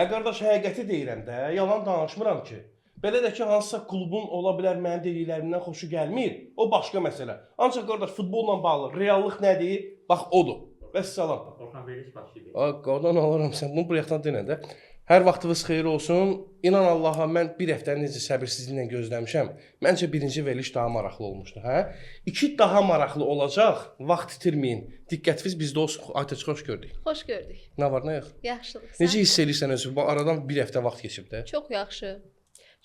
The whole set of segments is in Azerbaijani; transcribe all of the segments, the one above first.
Ə qardaş, həqiqəti deyirəm də, yalan danışmıram ki. Belə də ki, hansısa klubun ola bilər mənim dediklərimdən xoşu gəlmir, o başqa məsələ. Ancaq qardaş, futbolla bağlı reallıq nədir? Bax odur. Vəssalam. Orxan Beylik başlayıb. A, qadan alıram sən bunu bu yaxdan denən də. Hər vaxtınız xeyir olsun. İnan Allaha mən bir həftəni necə səbirsizliklə gözləmişəm. Məncə birinci veriliş daha maraqlı olmuşdu, hə? İki daha maraqlı olacaq. Vaxt itirməyin. Diqqətiniz bizdə olsun. Aytaç, xoş gördük. Xoş gördük. Nə var, nə yox? Yaxşılıq. Sən? Necə hiss eləyirsən özünü? Bu aradan bir həftə vaxt keçib də. Çox yaxşı.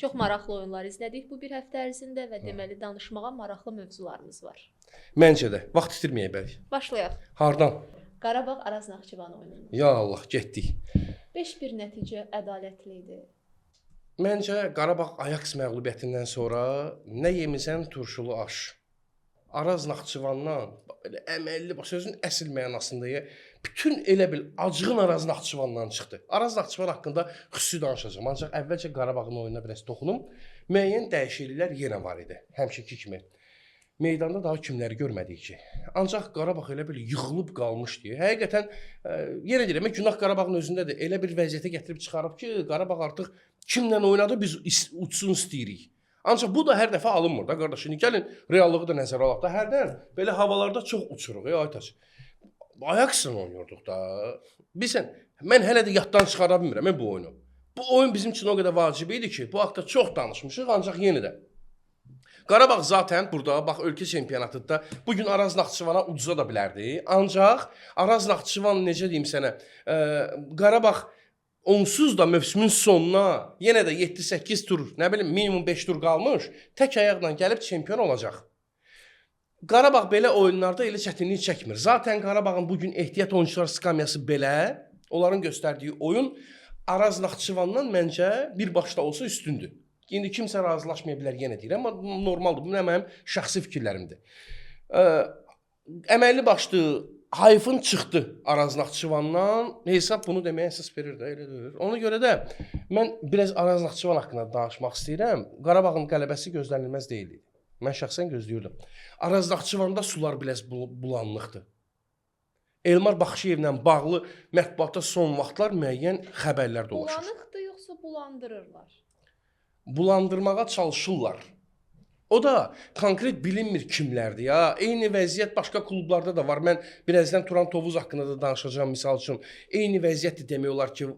Çox maraqlı oyunlar izlədik bu bir həftə ərzində və deməli danışmağa maraqlı mövzularımız var. Məncə də. Vaxt itirməyək bəlkə. Başlayaq. Hardan? Qarabağ Araz Naxçıvan oyunundan. Ya Allah, getdik. 5-1 nəticə ədalətli idi. Məncə Qarabağ Ajax məğlubiyyətindən sonra nə yemisən turşulu aş. Araz Naxçıvandan belə əməlli baş sözün əsl mənasında ye, bütün elə bil acığın Araz Naxçıvandan çıxdı. Araz Naxçıvan haqqında xüsusi danışacağam. Ancaq əvvəlcə Qarabağın oyununa biraz toxunum. Müəyyən dəyişikliklər yenə var idi, həmişəki kimi. Meydanda daha kimləri görmədik ki. Ancaq Qarabağ elə bil yığılıb qalmışdı. Həqiqətən yenə deyirəm, günah Qarabağın özündədir. Elə bir vəziyyətə gətirib çıxarıb ki, Qarabağ artıq kimlə oynadı biz uçsun istəyirik. Ancaq bu da hər dəfə alınmır da qardaş. İndi gəlin reallığı da nəzərə alaq da. Hərdən belə havalarda çox uçuruq, ey Aytaç. Ajax-la oynayırdıq da. Bilirsən, mən hələ də yaddan çıxara bilmirəm bu oyunu. Bu oyun bizim üçün o qədər vacib idi ki, bu haqda çox danışmışıq, ancaq yenə də Qarabağ zaten burada, bax ölkə çempionatında bu gün Araz Naxçıvana uduza da bilərdi. Ancaq Araz Naxçıvan necə deyim sənə, Qarabağ onsuz da mövsümün sonuna yenə də 7-8 tur, nə bilim minimum 5 tur qalmış, tək ayaqla gəlib çempion olacaq. Qarabağ belə oyunlarda elə çətinlik çəkmir. Zaten Qarabağın bu gün ehtiyat oyunçular skamyası belə, onların göstərdiyi oyun Araz Naxçıvandan məncə bir başda olsa üstündür. İndi kimsə razılaşmaya bilər yenə deyirəm, amma normaldır. Bu nə mənim şəxsi fikirlərimdir. Əməlli başlı hayfın çıxdı Araz Naxçıvandan. Hesab bunu deməyə əsas verir də, elə deyil. Ona görə də mən biraz Araz Naxçıvan haqqında danışmaq istəyirəm. Qarabağın qələbəsi gözlənilməz deyildi. Mən şəxsən gözləyirdim. Araz Naxçıvanda sular biraz bulanıqdır. Elmar Baxşıyevlə bağlı mətbuatda son vaxtlar müəyyən xəbərlər dolaşır. Bulanıqdır yoxsa bulandırırlar? Bulandırmağa çalışırlar. O da konkret bilinmir kimlərdir ya. Eyni vəziyyət başqa klublarda da var. Mən birazdan Turan Tovuz haqqında da danışacağam misal üçün. Eyni vəziyyətdir demək olar ki,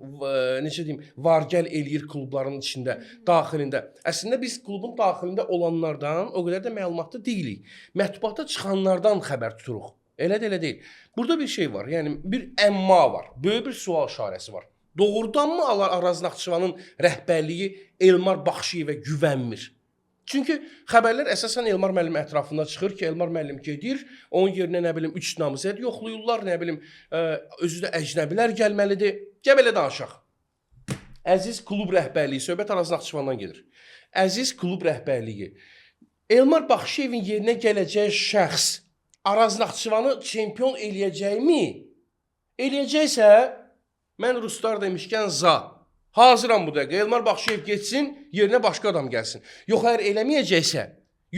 necə deyim, var-gəl eləyir klubların içində, daxilində. Əslində biz klubun daxilində olanlardan o qədər də məlumatlı deyilik. Mətbuata çıxanlardan xəbər tuturuq. Elə də elə deyil. Burada bir şey var. Yəni bir əmma var. Böyük bir sual işarəsi var. Doğrudanmı Araz Naxçıvanın rəhbərliyi Elmar Baxşıyevə güvənmir? Çünki xəbərlər əsasən Elmar müəllim ətrafında çıxır ki, Elmar müəllim gedir, onun yerinə nə bilim 3 namizəd yoxlayırlar, nə bilim özü də əcnəbilər gəlməlidir. Gəl belə danışaq. Əziz klub rəhbərliyi, söhbət Araz Naxçıvandan gedir. Əziz klub rəhbərliyi, Elmar Baxşıyevin yerinə gələcək şəxs Araz Naxçıvanı çempion eləyəcəkmi? Eləyəcəksə, mən ruslar demişkən za. Hazıram bu dəqiqə. Elmar Baxşıyev getsin, yerinə başqa adam gəlsin. Yox, əgər eləməyəcəksə,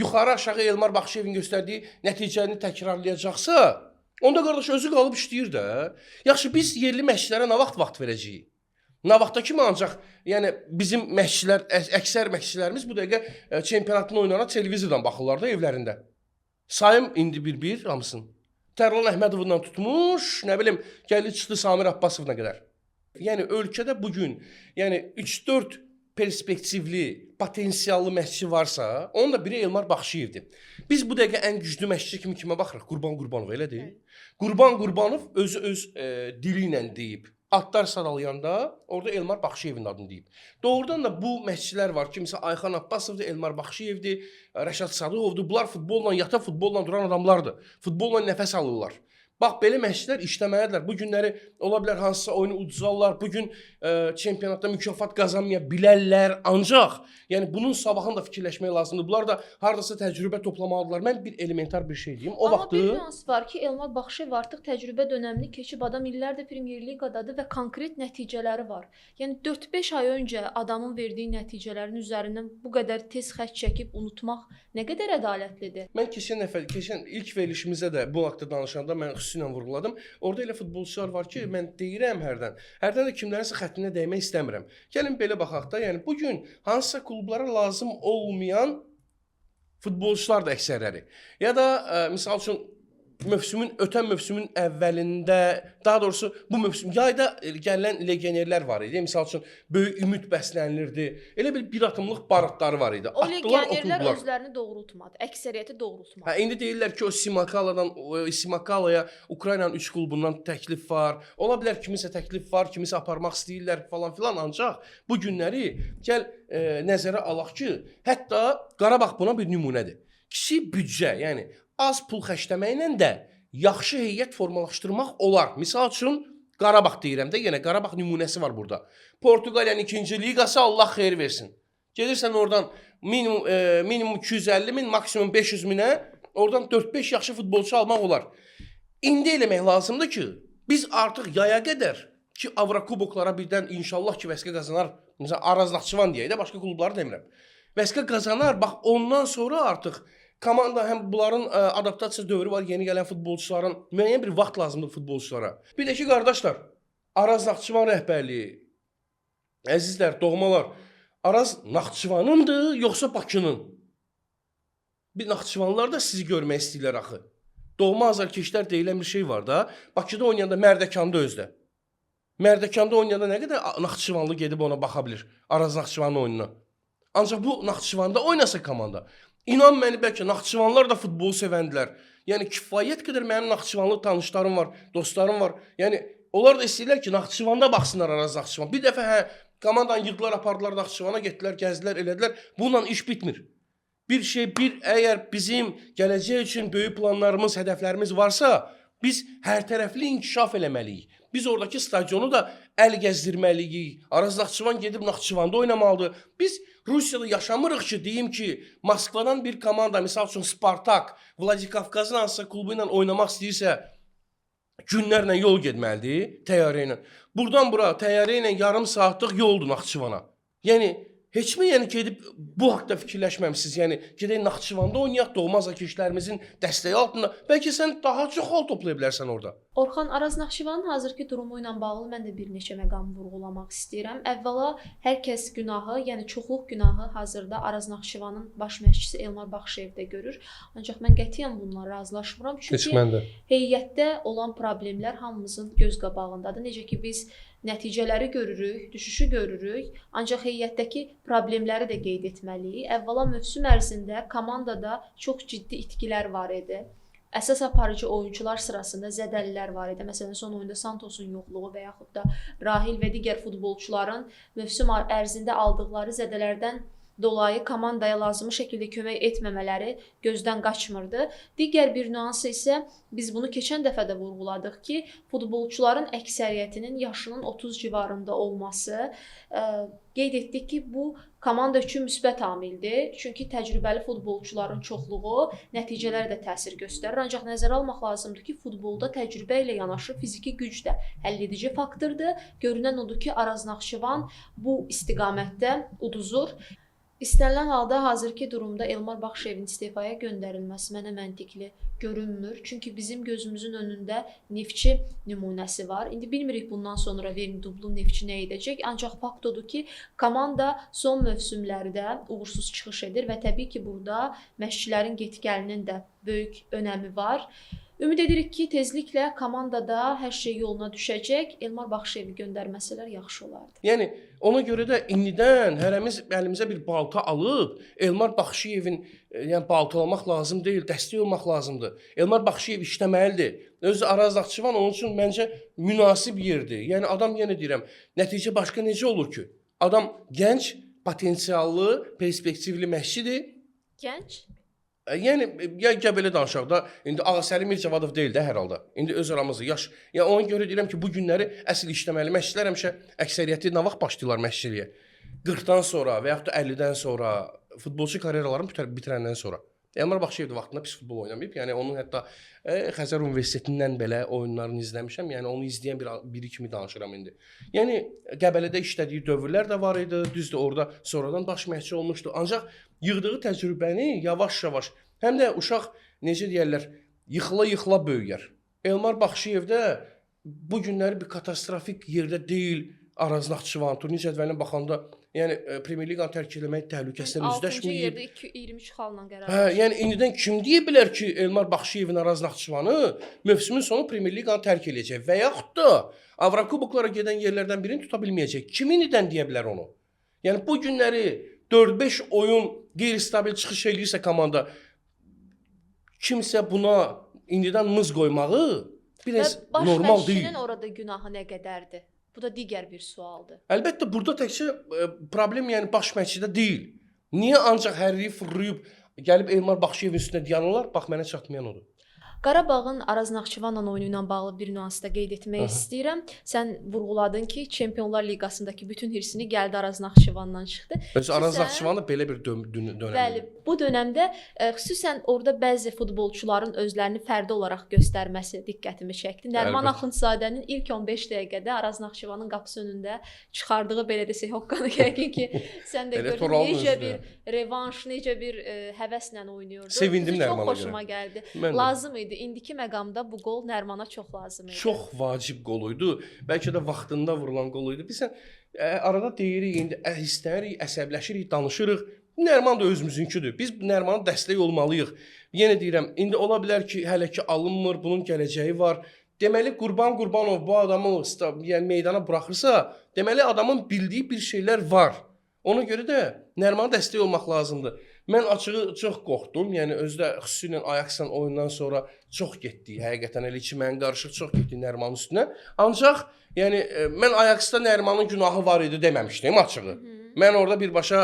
yuxarı aşağı Elmar Baxşıyevin göstərdiyi nəticəni təkrarlayacaqsa, onda qardaş özü qalıb işləyir də. Yaxşı, biz yerli məşqçilərə nə vaxt verəcəyik? Nə vaxta kimi ancaq, yəni bizim məşqçilər, əksər məşqçilərimiz bu dəqiqə çempionatın oyunlarına televizordan baxırlar da evlərində. Sayım indi bir-bir hamısını. Tərlan Əhmədovundan tutmuş, nə bilim, gəldi çıxdı Samir Abbasovuna qədər. Yəni ölkədə bu gün, yəni 3-4 perspektivli, potensiallı məşqçi varsa, onun da biri Elmar Baxşıyevdir. Biz bu dəqiqə ən güclü məşqçi kimi kimə baxırıq? Qurban Qurbanov, elə deyil? Qurban Qurbanov özü öz dili ilə deyib. Adlar saralayanda orada Elmar Baxşıyevin adını deyib. Doğrudan da bu məşqçilər var ki, məsələn Ayxan Abbasovdur, Elmar Baxşıyevdir, Rəşad Sadıqovdur. Bunlar futbolla yata, futbolla duran adamlardır. Futbolla nəfəs alırlar. Bax, belə məşqçilər işləməlidirlər. Bu günləri ola bilər hansısa oyunu uduzarlar. Bu gün çempionatda mükafat qazanmaya bilərlər. Ancaq yəni bunun sabahını da fikirləşmək lazımdır. Bunlar da hardasa təcrübə toplamalıdırlar. Mən bir elementar bir şey deyim. O Amma vaxtı bir nüans var ki, Elmar Baxşıyev artıq təcrübə dönəmini keçib, adam illərdir Premyer Liqadadır və konkret nəticələri var. Yəni 4-5 ay öncə adamın verdiyi nəticələrin üzərindən bu qədər tez xətt çəkib unutmaq nə qədər ədalətlidir? Mən keçən ilk verilişimizdə də bu haqda danışanda mən xüsusi xüsusilə vurğuladım. Orada elə futbolçular var ki, mən deyirəm hərdən. Hərdən də kimlərinsə xəttinə dəymək istəmirəm. Gəlin belə baxaq da, yəni bu gün hansısa klublara lazım olmayan futbolçular da əksərləri. Ya da misal üçün mövsümün ötən mövsümün əvvəlində, daha doğrusu bu mövsüm yayda gələn legionerlər var idi. Misal üçün böyük ümid bəslənilirdi. Elə bir atımlıq barıtları var idi. O Atdılar, legionerlər oturdular. Özlərini doğrultmadı. Əksəriyyəti doğrultmadı. Hə, indi deyirlər ki, o Simakaladan, Simakalaya Ukraynanın 3 klubundan təklif var. Ola bilər kimisə təklif var, kimisə aparmaq istəyirlər falan filan. Ancaq bu günləri gəl nəzərə alaq ki, hətta Qarabağ buna bir nümunədir. Kiçik büdcə, yəni az pul xərcləməklə də yaxşı heyət formalaşdırmaq olar. Misal üçün Qarabağ deyirəm də, yenə Qarabağ nümunəsi var burada. Portuqaliyanın 2-ci liqası, Allah xeyir versin. Gedirsən oradan minimum 250 min, maksimum 500 minə oradan 4-5 yaxşı futbolçu almaq olar. İndi eləmək lazımdır ki, biz artıq yaya qədər ki Avrokuboklara birdən inşallah ki vəsiqə qazanar. Məsələn Araz Naxçıvan deyək də, başqa klubları demirəm. Vəsiqə qazanar, bax ondan sonra artıq komanda həm bunların adaptasiya dövrü var, yeni gələn futbolçuların müəyyən bir vaxt lazımdır futbolçulara. Bir də ki qardaşlar, Araz Naxçıvan rəhbərliyi, əzizlər, doğmalar, Araz Naxçıvanındır yoxsa Bakının? Bir Naxçıvanlılar da sizi görmək istəyirlər axı. Doğma azarkeşlər deyilən bir şey var da. Bakıda oynayanda Mərdəkanda özdə. Mərdəkanda oynayanda nə qədər Naxçıvanlı gedib ona baxa bilir. Araz Naxçıvanın oyununa. Ancaq bu Naxçıvanda oynasa komanda, İnan məni bəlkə Naxçıvanlılar da futbolu sevəndilər. Yəni kifayət qədər mənim Naxçıvanlı tanışlarım var, dostlarım var. Yəni onlar da istəyirlər ki, Naxçıvanda baxsınlar Araz Naxçıvan. Bir dəfə hə komandanı yığdılar, apardılar Naxçıvana, getdilər, gəzdilər, elədilər. Bununla iş bitmir. Bir şey, əgər bizim gələcək üçün böyük planlarımız, hədəflərimiz varsa, biz hər tərəfli inkişaf eləməliyik. Biz oradakı stadionu da əl gəzdirməliyik. Araz Naxçıvan gedib Naxçıvanda oynamalıdır. Biz Rusiyada yaşamırıq ki, deyim ki, Moskvadan bir komanda, misal üçün Spartak, Vladikavkazın hansısa klubu ilə oynamaq istəyirsə, günlərlə yol getməlidir təyyarə ilə. Buradan bura təyyarə ilə yarım saatlıq yoldur Naxçıvana. Yəni heç mi yəni gedib bu haqda fikirləşməmisiniz? Yəni gedək Naxçıvanda oynayaq, doğma azarkeşlərimizin dəstəyi altında. Bəlkə sən daha çox xal toplaya bilərsən orada. Orxan, Araz Naxçıvanın hazırki durumu ilə bağlı mən də bir neçə məqam vurğulamaq istəyirəm. Əvvəla hər kəs günahı, yəni çoxluq günahı hazırda Araz Naxçıvanın baş məşqçisi Elmar Baxşıyevdə görür. Ancaq mən qətiyyən bununla razılaşmıram. Çünki heyətdə olan problemlər hamımızın göz qabağındadır. Necə ki biz nəticələri görürük, düşüşü görürük, ancaq heyətdəki problemləri də qeyd etməliyik. Əvvəla mövsüm ərzində komandada çox ciddi itkilər var idi. Əsas aparıcı oyunçular sırasında zədəlilər var idi. Məsələn, son oyunda Santosun yoxluğu və yaxud da Rahil və digər futbolçuların mövsüm ərzində aldıqları zədələrdən dolayı komandaya lazımi şəkildə kömək etməmələri gözdən qaçmırdı. Digər bir nüans isə biz bunu keçən dəfə də vurğuladıq ki, futbolçuların əksəriyyətinin yaşının 30 civarında olması, qeyd etdik ki, bu komanda üçün müsbət amildir. Çünki təcrübəli futbolçuların çoxluğu nəticələrə də təsir göstərir. Ancaq nəzərə almaq lazımdır ki, futbolda təcrübə ilə yanaşı fiziki güc də həlledici faktordur. Görünən odur ki, Araz Naxçıvan bu istiqamətdə uduzur. İstənilən halda hazırki durumda Elmar Baxşıyevin istefaya göndərilməsi mənə məntiqli görünmür. Çünki bizim gözümüzün önündə Neftçi nümunəsi var. İndi bilmirik bundan sonra Verni Dublu Neftçi nə edəcək. Ancaq fakt odur ki, komanda son mövsümlərdə uğursuz çıxış edir və təbii ki, burada məşqçilərin get-gəlinin də böyük önəmi var. Ümid edirik ki, tezliklə komandada hər şey yoluna düşəcək. Elmar Baxşıyevi göndərməsələr yaxşı olardı. Yəni ona görə də indidən hərəmiz əlimizə bir balta alıb Elmar Baxşıyevin yəni baltalamaq lazım deyil, dəstək olmaq lazımdır. Elmar Baxşıyev işləməlidir. Özü Araz Naxçıvan onun üçün məncə münasib yerdir. Yəni adam yenə deyirəm, nəticə başqa necə olur ki? Adam gənc, potensiallı, perspektivli məşqçidir. Gənc? Yəni ya belə danışaq da, indi Ağasəlim Mircavadov deyil də hər halda. İndi öz aramızda yaş. Yəni ona görə deyirəm ki, bu günləri əsl işləməli məşqçilər həmişə əksəriyyəti nə vaxt başlayırlar məşqçiliyə? 40-dan sonra və yaxud da 50-dən sonra, futbolçu karyeralarını bitirəndən sonra. Elmar Baxşıyev də vaxtında pis futbol oynamayıb. Yəni onun hətta Xəzər Universitetindən belə oyunlarını izləmişəm. Yəni onu izləyən biri kimi danışıram indi. Yəni Qəbələdə işlədiyi dövrlər də var idi. Düzdür, orada sonradan baş məşqçi olmuşdu. Ancaq yığdığı təcrübəni yavaş-yavaş, həm də uşaq necə deyərlər, yıxıla-yıxıla böyüyər. Elmar Baxşıyev də bu günləri bir katastrofik yerdə deyil. Araz Naxçıvan turnir cədvəlinə baxanda, yəni Premyer Liqanı tərk eləmək təhlükəsindən 6-cı üzləşməyib. yerdə 2-23 xalla qərar. Hə, yəni indidən kim deyə bilər ki, Elmar Baxşıyevin Araz Naxçıvanı mövsümün sonu Premyer Liqanı tərk eləyəcək və yaxud da Avrokuboklara gedən yerlərdən birini tuta bilməyəcək. Kim indidən deyə bilər onu? Yəni bu günləri 4-5 oyun qeyri-stabil çıxış eləyirsə komanda, kimsə buna indidən mız qoymağı biraz Və baş normal deyil. məşqçinin orada günahı nə qədərdir? Bu da digər bir sualdır. Əlbəttə burada təkcə problem yəni baş məşqçidə deyil. Niyə ancaq hərliyi fırlayıb gəlib Elmar Baxşıyevin üstünə dayanırlar? Bax mənə çatmayan odur. Qarabağın Araz Naxçıvanla oyunu ilə bağlı bir nüansı da qeyd etmək istəyirəm. Sən vurğuladın ki, Çempionlar Liqasındakı bütün hirsini gəldi Araz Naxçıvandan çıxdı. Öz Araz Xüsusən- Naxçıvanı belə bir dönəm. Bəli, bu dönəmdə xüsusən orada bəzi futbolçuların özlərini fərdi olaraq göstərməsi diqqətimi çəkdi. Nərman Əlbəttə. Axundzadənin ilk 15 dəqiqədə Araz Naxçıvanın qapısı önündə çıxardığı belə desək hoqqanı yəqin ki, sən də Elə gördün Toralın necə özü də. bir revanş, necə bir həvəslə oynayırdı. Sevindim Özü çox Nərmana görə. xoşuma gəldi. Mən də. Lazım idi. İndiki məqamda bu qol Nərmana çox lazım idi. Çox vacib qol idi. Bəlkə də vaxtında vurulan qol idi. Bilirsən, arada deyirik, indi hisslənirik, əsəbləşirik, danışırıq. Nərman da özümüzünküdür. Biz Nərmana dəstək olmalıyıq. Yenə deyirəm, indi ola bilər ki, hələ ki alınmır, bunun gələcəyi var. Deməli Qurban Qurbanov bu adamı yəni meydana buraxırsa, deməli adamın bildiyi bir şeylər var. Ona görə də Nərmana dəstək olmaq lazımdır. Mən açığı çox qorxdum. Yəni özü də xüsusilə Ajax-la oyundan sonra çox getdi. Həqiqətən elə içi mənim qarışıq çox getdi Nərmanın üstünə. Ancaq yəni mən Ajax-da Nərmanın günahı var idi deməmişdim açığı. Mən orada birbaşa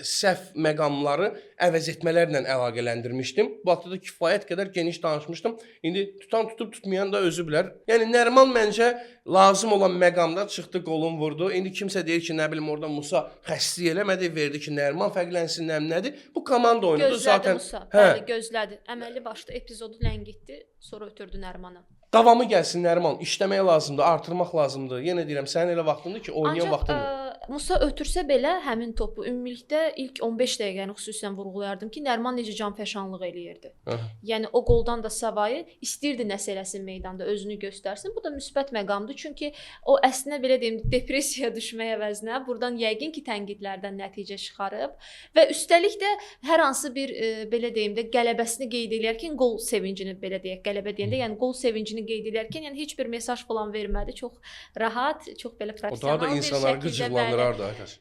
səhv məqamları əvəz etmələrlə əlaqələndirmişdim. Bu haqda da kifayət qədər geniş danışmışdım. İndi tutan tutub tutmayan da özü bilər. Yəni Nərman məncə lazım olan məqamda çıxdı, qolun vurdu. İndi kimsə deyir ki, nə bilim orada Musa xəstlik eləmədi, verdi ki, Nərman fərqlənsin, nə nədir. Bu komanda oyunudur Gözlədi zaten. Musa. Hə. Bəli, gözlədi. Əməlli başlı epizodu ləngitdi, sonra ötürdü Nərmana. Davamı gəlsin Nərman. İşləmək lazımdır, artırmaq lazımdır. Yenə deyirəm, sənin elə vaxtındır ki, oynayan Ancaq vaxtındır. Musa ötürsə belə həmin topu ümumilikdə ilk 15 dəqiqəni xüsusən vurğulayardım ki, Nərman necə canfəşanlıq eləyirdi. Aha. Yəni o qoldan da savayı istəyirdi nəsə eləsin meydanda, özünü göstərsin. Bu da müsbət məqamdır. Çünki o əslində belə deyim, depressiyaya düşmək əvəzinə burdan yəqin ki, tənqidlərdən nəticə çıxarıb və üstəlik də hər hansı bir belə deyim də qələbəsini qeyd eləyərkən qol sevincini belə deyək, qələbə deyəndə, yəni qol sevincini qeyd edərkən, yəni heç bir mesaj falan vermədi. Çox rahat, çox belə O daha professional da bir insanları şəkildə qıcıqlandırardı Aytaç.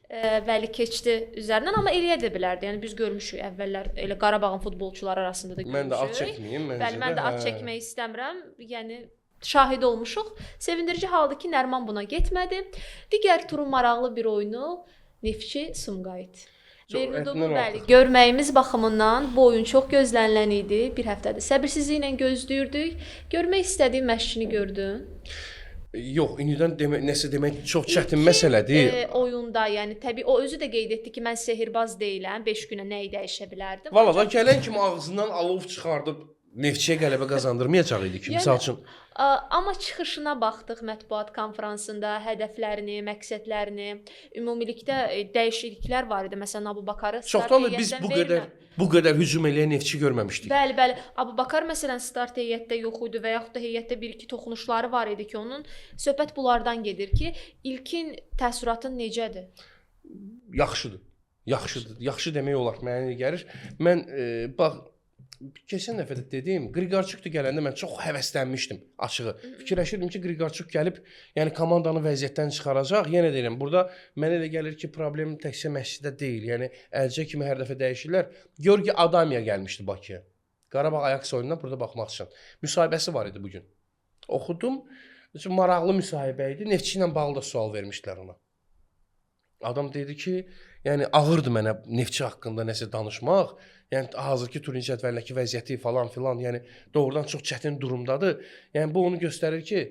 Bəli, keçdi üzərindən, amma eləyə də bilərdi. Yəni biz görmüşük əvvəllər elə Qarabağın futbolçuları arasında da görmüşük. Mən də ad çəkməyim məncə. Bəli, mən də ad çəkmək istəmirəm. Yəni şahid olmuşuq. Sevindirici haldır ki, Nərman buna getmədi. Digər turun maraqlı bir oyunu Neftçi Sumqayıt. Vernidobu bəli, görməyimiz baxımından bu oyun çox gözlənilən idi. Bir həftədir səbirsizliklə gözləyirdik. Görmək istədiyim məşqçini gördün? Yox, indidən nəsə demək çox çətin məsələdir. Oyunda, yəni təbii o özü də qeyd etdi ki, mən sehirbaz deyiləm, 5 günə nəyi dəyişə bilərdim. Valla da gələn kimi ağzından alov çıxardıb Neftçiyə qələbə qazandırmayacaq idi ki, Yəni, misal üçün. Amma çıxışına baxdıq mətbuat konfransında, hədəflərini, məqsədlərini, ümumilikdə dəyişikliklər var idi. Məsələn, Abubakarı start Çoxdan da biz heyətdən bu qədər hücum eləyən Neftçi görməmişdik. Bəli, bəli. Abubakar məsələn start heyətdə yox idi və yaxud da heyətdə bir-iki toxunuşları var idi ki, onun söhbət bunlardan gedir ki, ilkin təəssüratın necədir? Yaxşıdır. Yaxşıdır. Yaxşı demək olar. Mənə elə gəlir. Mən bax keçən dəfə də dedim, Qriqorçuk da gələndə mən çox həvəslənmişdim açığı. Fikirləşirdim ki, Qriqorçuk gəlib, yəni komandanı vəziyyətdən çıxaracaq. Yenə deyirəm, burada mənə elə gəlir ki, problem təkcə məşqçidə deyil. Yəni əlcə kimi hər dəfə dəyişirlər. Georgi Adamiya gəlmişdi Bakıya. Qarabağ Ajax oyununa burada baxmaq üçün. Müsahibəsi var idi bu gün. Oxudum. Çox maraqlı müsahibə idi. Neftçi ilə bağlı da sual vermişdilər ona. Adam dedi ki, yəni ağırdır mənə Neftçi haqqında nəsə danışmaq. Yəni hazırki turnir cədvəlindəki vəziyyəti falan filan, yəni doğrudan çox çətin durumdadır. Yəni bu onu göstərir ki,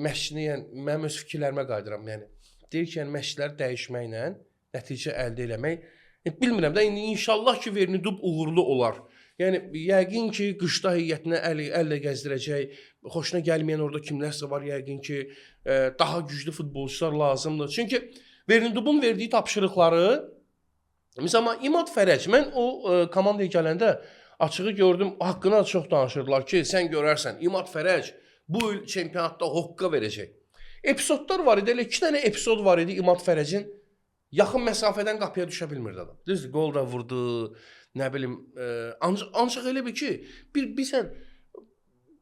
məşqçini, yəni mənim öz fikirlərimə qayıdıram. Yəni deyir ki, yəni məşqçiləri dəyişməklə nəticə əldə eləmək, bilmirəm də indi inşallah ki Vernidub uğurlu olar. Yəni yəqin ki, qışda heyətinə əllə gəzdirəcək. Xoşuna gəlməyən orada kimlərsə var yəqin ki, daha güclü futbolçular lazımdır. Çünki Vernidubun verdiyi tapşırıqları, məsələn, İmad Fərəc, mən o komandaya gələndə Açığı gördüm, haqqına çox danışırdılar ki, sən görərsən, İmad Fərəc bu il çempionatda hoqqa verəcək. Epizodlar var idi, elə 2 dənə epizod var idi İmad Fərəcin. Yaxın məsafədən qapıya düşə bilmirdi adam. Düzdür, qol da vurdu, nə bilim, ancaq elə bil ki, bir sən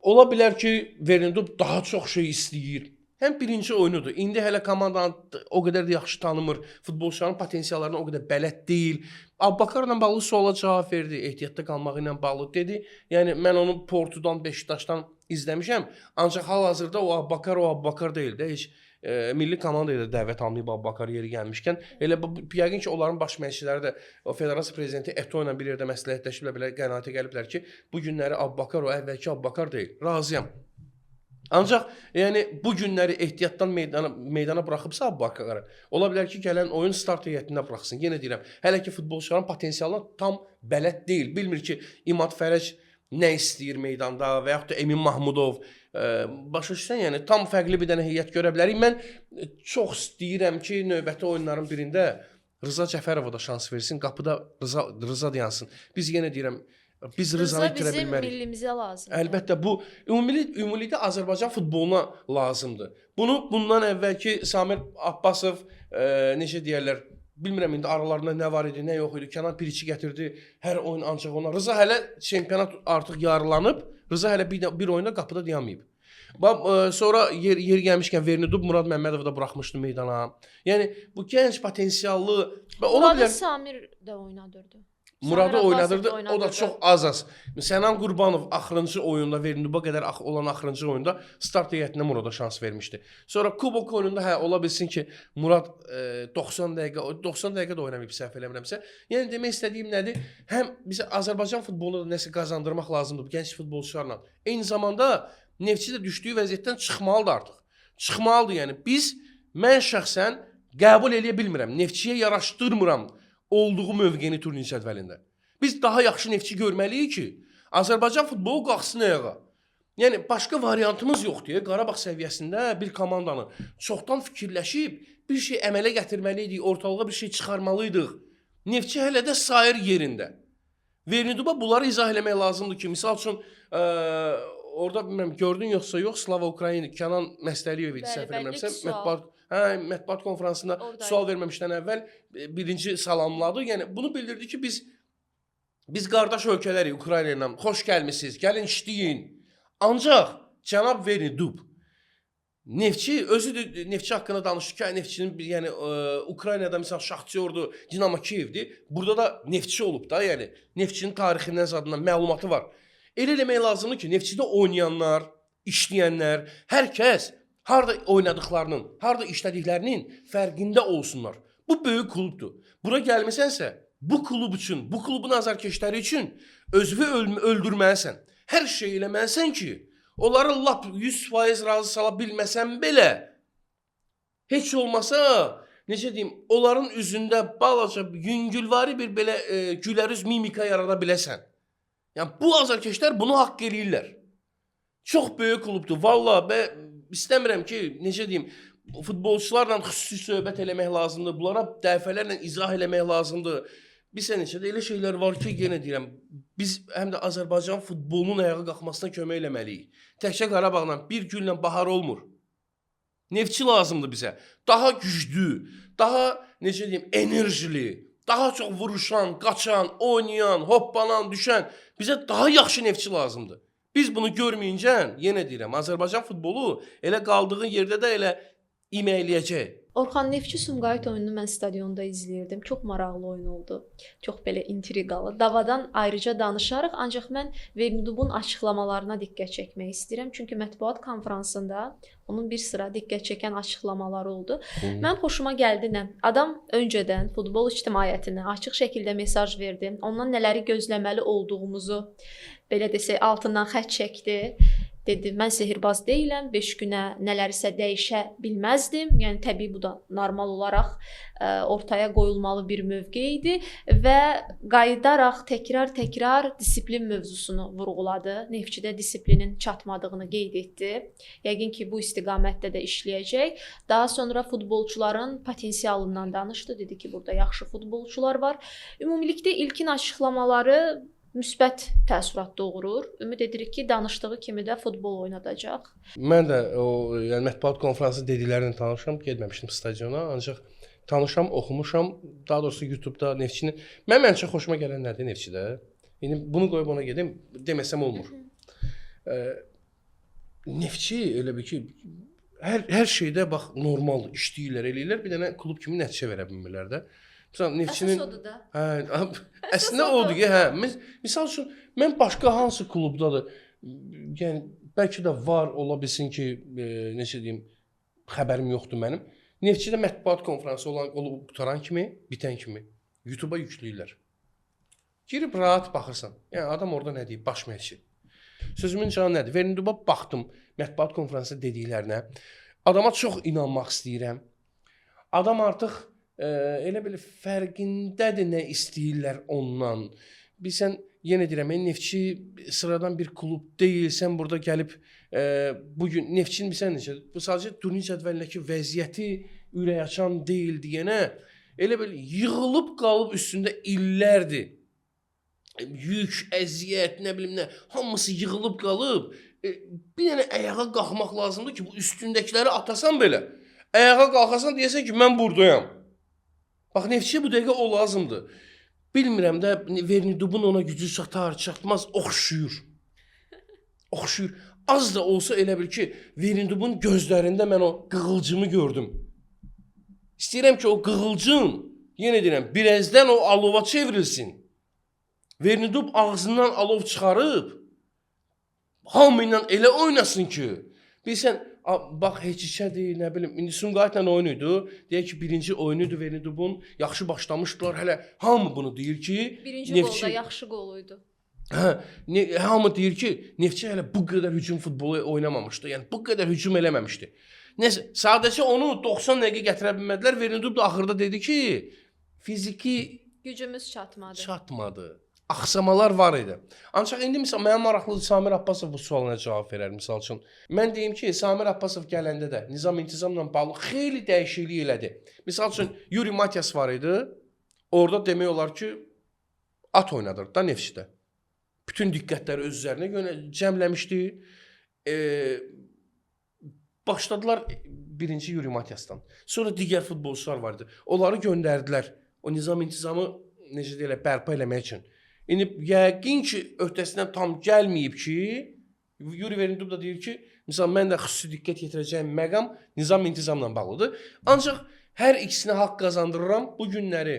ola bilər ki, Vernidub daha çox şey istəyir. Həm birinci oyunudur. İndi hələ komandanı o qədər də yaxşı tanımır. Futbolçuların potensiallarına o qədər bələd deyil. Abbakarla bağlı suala cavab verdi. Ehtiyatda qalmağı ilə bağlı dedi. Yəni mən onu Portudan, Beşiktaşdan izləmişəm. Ancaq hal-hazırda o Abbakar o Abbakar deyil də heç. Milli komandaya da dəvət almayıb Abbakar yeri gəlmişkən. Elə yəqin ki, onların baş məşqçiləri də o federasiya prezidenti Eto ilə bir yerdə məsləhətləşiblər, belə qənaətə gəliblər ki, bu günləri Abbakar o əvvəlki Abbakar deyil. Razıyam. Ancaq yəni bu günləri ehtiyatdan meydana buraxıbsa Abbakarı, ola bilər ki, gələn oyun start heyətində buraxsın. Yenə deyirəm, hələ ki futbolçuların potensialına tam bələd deyil. Bilmir ki, İmad Fərəc nə istəyir meydanda və yaxud da Emin Mahmudov, başa düşürsən, yəni tam fərqli bir dənə heyət görə bilərik. Mən çox istəyirəm ki, növbəti oyunların birində Rıza Cəfərova da şans versin, qapıda Rıza dayansın. Biz yenə deyirəm, biz Rızanı itirə bizim bilmərik. Millimizə lazımdır. Əlbəttə bu ümumilikdə Azərbaycan futboluna lazımdır. Bunu bundan əvvəlki Samir Abbasov, necə deyərlər, bilmirəm indi aralarında nə var idi, nə yox idi. Kənan Piriçi gətirdi, hər oyun ancaq ona. Rıza hələ çempionat artıq yarılanıb, Rıza hələ bir oyunda qapıda dayanmayıb. Sonra yer gəlmişkən Vernidub Murad Məmmədovu da buraxmışdı meydana. Yəni bu gənc potensiallı ola bilər Samir də oynadırdı. Muradı oynadırdı, o da çox az-az. Sənan Qurbanov axırıncı oyunda, Verniduba qədər olan axırıncı oyunda start heyətinə Murada şans vermişdi. Sonra Kubok oyununda hə, ola bilsin ki, Murad 90 dəqiqə də oynamayıb səhv eləmirəmsə. Yəni demək istədiyim nədir? Həm bizə Azərbaycan futboluna da nəsə qazandırmaq lazımdır bu gənc futbolçularla. Eyni zamanda Neftçi də düşdüyü vəziyyətdən çıxmalıdır artıq. Çıxmalıdır yəni. Mən şəxsən qəbul eləyə bilmirəm. Neftçiyə yaraşdırmıram olduğu mövqeyini turnir cədvəlində. Biz daha yaxşı Neftçi görməliyik ki, Azərbaycan futbolu qalxsın ayağa. Yəni başqa variantımız yoxdur. Qarabağ səviyyəsində bir komandanı çoxdan fikirləşib bir şey əmələ gətirməliydik, ortalığa bir şey çıxarmalıydıq. Neftçi hələ də sayır yerində. Verniduba bunları izah eləmək lazımdır ki, misal üçün orada bilmirəm gördün yoxsa yox, Slava Ukrayna Kənan Məstəliyev idi səhv eləmirəmsə, mətbuat konfransında oradaydı. Sual verməmişdən əvvəl birinci salamladı. Yəni bunu bildirdi ki, biz qardaş ölkələrik Ukrayna ilə. Xoş gəlmisiniz. Gəlin işləyin. Ancaq cənab Vernidub Neftçi özü də Neftçi haqqında danışdı ki, Neftçinin bir yəni Ukraynada misal Şaxtyordur, Dinamo Kiyevdir. Burada da Neftçi olub da, yəni Neftçinin tarixindən zadından məlumatı var. Elə eləmək lazımdır ki, Neftçidə oynayanlar, işləyənlər, hər kəs harda oynadıqlarının, harda işlədiklərinin fərqində olsunlar. Bu böyük klubdur. Bura gəlmisənsə, bu klub üçün, bu klubun azarkeşləri üçün özünü öldürməlisən. Hər şey eləməlisən ki, onları lap 100% razı sala bilməsən belə, heç olmasa, necə deyim, onların üzündə balaca, yüngülvari bir belə gülərüz mimika yarada biləsən. Yəni, bu azarkeşlər bunu haqq eləyirlər. Çox böyük klubdur. Vallahi, istəmirəm ki, necə deyim, futbolçularla xüsusi söhbət eləmək lazımdır, bunlara dəfələrlə izah eləmək lazımdır. Bir sənə də elə şeylər var ki, yenə deyirəm, biz həm də Azərbaycan futbolunun ayağa qalxmasına kömək eləməliyik. Təkcə Qarabağla bir günlə bahar olmur. Neftçi lazımdır bizə. Daha güclü, daha, necə deyim, enerjili, daha çox vuruşan, qaçan, oynayan, hoppanan, düşən bizə daha yaxşı Neftçi lazımdır. Biz bunu görməyincə, yenə deyirəm, Azərbaycan futbolu elə qaldığı yerdə də elə iməkləyəcək. Orxan, Neftçi Sumqayıt oyununu mən stadionda izləyirdim. Çox maraqlı oyun oldu. Çox belə intriqalı. Davadan ayrıca danışarıq, ancaq mən Vernidubun açıqlamalarına diqqət çəkmək istəyirəm. Çünki mətbuat konfransında onun bir sıra diqqət çəkən açıqlamaları oldu. Mən xoşuma gəldi nə? Adam öncədən futbol ictimaiyyətinə açıq şəkildə mesaj verdi. Ondan nələri gözləməli olduğumuzu belə desək altından xətt çəkdi. Dedi, mən sehirbaz deyiləm, 5 günə nələrisə dəyişə bilməzdim. Yəni, təbii bu da normal olaraq ortaya qoyulmalı bir mövqe idi və qayıdaraq təkrar-təkrar disiplin mövzusunu vurğuladı. Neftçidə disiplinin çatmadığını qeyd etdi. Yəqin ki, bu istiqamətdə də işləyəcək. Daha sonra futbolçuların potensialından danışdı. Dedi ki, burada yaxşı futbolçular var. Ümumilikdə ilkin açıqlamaları Müsbət təəssürat doğurur. Ümid edirik ki, danışdığı kimi də futbol oynadacaq. Mən də o, yəni mətbuat konfransı dediklərinə tanışam, getməmişdim stadiona, ancaq tanışam, oxumuşam. Daha doğrusu YouTube-da Neftçinin. Mənim ən çox xoşuma gələn nədir Neftçidə? İndi bunu qoyub ona gedim deməsəm olmur. Neftçi elə bir ki, hər şeydə bax normal işləyirlər, eləyirlər. Bir dənə klub kimi nəticə verə bilmirlər də. Məsələn, Neftçinin Əsas odur da. Hə, əslində odur ki, hə. Misal üçün mən başqa hansı klubdadır? Yəni bəlkə də var ola bilsin ki, necə deyim, xəbərim yoxdur mənim. Neftçidə mətbuat konfransı olan olub qutaran kimi, bitən kimi YouTube-a yükləyirlər. Girib rahat baxırsan. Yəni adam orada nə deyib, baş məşqçi. Sözümün canı nədir? Vernidub'a baxdım mətbuat konfransında dediklərinə. Adama çox inanmaq istəyirəm. Adam artıq elə belə fərqindədir nə istəyirlər ondan. Bilsən, yenə deyirəm, Neftçi sıradan bir klub deyil. Sən burada gəlib bu gün Neftçinin bilsən necə? Bu sadəcə turnir cədvəlindəki vəziyyəti ürəkaçan deyil deyənə elə belə yığılıb qalıb üstündə illərdir. Yük, əziyyət, nə bilim nə, hamısı yığılıb qalıb. Bir dənə ayağa qalxmaq lazımdır ki, bu üstündəkiləri atasan belə. Ayağa qalxasan deyəsən ki, mən buradayam. Bax, Neftçiyə bu dəqiqə o lazımdır. Bilmirəm də Vernidubun ona gücü çatar, çatmaz, oxşuyur. Oxşuyur. Az da olsa elə bil ki, Vernidubun gözlərində mən o qığılcımı gördüm. İstəyirəm ki, o qığılcım, yenə deyirəm, birazdan o alova çevrilsin. Vernidub ağzından alov çıxarıb hamı ilə elə oynasın ki, bilsən, bax heç içədir, nə bilim, indi Sumqayıtla oyun idi. Deyək ki, birinci oyunu idi Vernidubun, yaxşı başlamışdılar. Hələ hamı bunu deyir ki, birinci qolda yaxşı qol idi. Hə, hamı deyir ki, Neftçi hələ bu qədər hücum futbolu oynamamışdı. Yəni bu qədər hücum eləməmişdi. Nəsə, sadəcə onu 90 dəqiqə gətirə bilmədilər. Vernidub da axırda dedi ki, fiziki gücümüz çatmadı. Çatmadı. Axsamalar var idi. Ancaq indi misal mənə maraqlıdır Samir Abbasov bu sualına cavab verər misal üçün. Mən deyim ki, Samir Abbasov gələndə də nizam intizamla bağlı xeyli dəyişiklik elədi. Misal üçün Yuri Matias var idi. Orada demək olar ki, at oynadır da Neftçidə. Bütün diqqətləri öz üzərinə cəmləmişdi. Başladılar birinci Yuri Matiasdan. Sonra digər futbolçular var idi. Onları göndərdilər. O nizam intizamı necə deyirlər, bərpa eləmək üçün. İndi yəqin ki, öhdəsindən tam gəlməyib ki, Yuri Vernidub da deyir ki, misal mən də xüsusi diqqət yetirəcəyim məqam nizam intizamla bağlıdır. Ancaq hər ikisinə haqq qazandırıram. Bu günləri